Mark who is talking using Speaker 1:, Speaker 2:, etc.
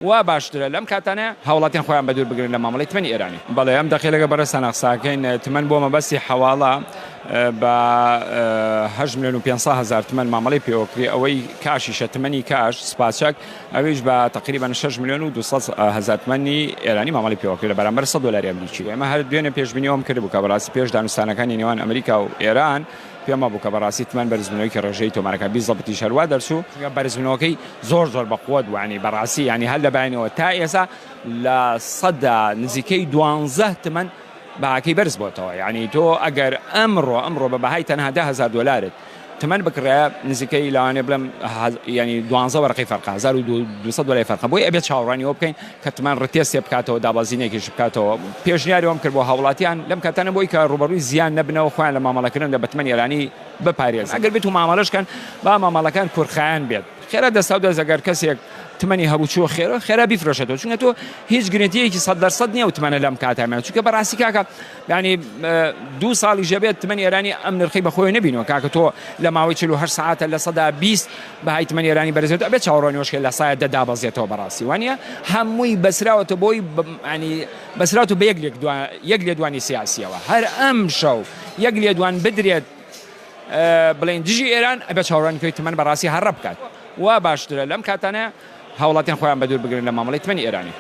Speaker 1: وا باشترە لەم کاتانە هاوڵاتیان خۆیان بەدوور بگرن لە مامەڵەی تمەنی ئێرانی. بەڵێ ئەم دەقەی لەگەڵ بەڕێزتان قساکەین تمەن بۆ مەبەستی حەواڵە بە 8 ملیۆن و 500 هەزار تمەن مامەڵەی پێوەکرێ، ئەوەی کاشیشە تمەنی کاش سپاچەک ئەویش بە تقریبا 6 ملیۆن و 200 هەزار تمەنی ئێرانی مامەڵەی پێوەکرێ لە بەرامبەر 100 دۆلاری ئەمریکی. ئێمە هەر دوێنێ پێشبینی ئەوەم کردبوو کە بەڕاستی پێش دانوستانەکانی نێوان ئەمریکا و ئێران پێم وابوو کە بەڕاستی تمەن بەرزبوونەوەیەکی ڕێژەیی تۆمارەکە بیزەبتیش هەروا دەرچوو، چونکە بەرزبوونەوەکەی زۆر زۆر بە قوەت بوو، یانی بەڕاستی یانی هەر لە بەیانیەوە تا ئێستا 12% تمەن بەهاکەی بەرز بۆتەوە، یانی تۆ ئەگەر ئەمڕۆ ئەمڕۆ بە بەهای تەنها 10,000 دۆلارت تمەن بکڕێ نزیکەی لەوانەیە بڵێم یانی دوانزە وەرەقەی فەرقە، 1200 دۆلاری فەرقە، بۆیە ئەبێت چاوەڕوانی ئەوە بکەین کە تمەن ڕتێستێ بکاتەوە دابەزینێکیش بکاتەوە، پێشنیاری ئەوەم کرد بۆ هاوڵاتیان لەم کاتانە بۆی کە ڕووبەڕووی زیان نەبنەوە خۆیان لە مامەڵەکردن بە تمەنی ئێرانی بپارێزن، ئەگەر بێت و مامەڵەش کەن با مامەڵەکان کورتخایەن بێت، خێرا دەستاو دەست ئەگەر کەسێک تمەنی هەبوو چووە خێرا خێرا بیفرۆشێتەوە، چونکە تۆ هیچ گرنتیەکی 100% نییە ئەو تمەنە لەم کاتە، چونکە بەڕاستی کاکە یانی دوو ساڵیش ئەبێت تمەنی ئێرانی ئەم نرخەی بەخۆی نەبینەوە کاکە تۆ لە ماوەی 48 سەعاتە 20% بەهای تمەنی ئێرانی بەرزێت ئەبێت چاوەڕوانی ئەوەش کەی 10% دابەزێتەوە بەڕاستی وانە هەمووی بەسراوەتە بۆی ینی بەسراوەتە بە یەک لێکدوان یەک لێدوانی سیاسیەوە هەر ئەم شەو یەک لێدوان بدرێت بڵێن دژی ئێران ئەبێت چاوەڕوانی کەی تمەن بەڕاستی هەڕە بکات وا باشترە لەم کاتانە هاوڵاتیان خۆیان بەدوور بگرن لە مامەڵەی تمەنی ئێرانی.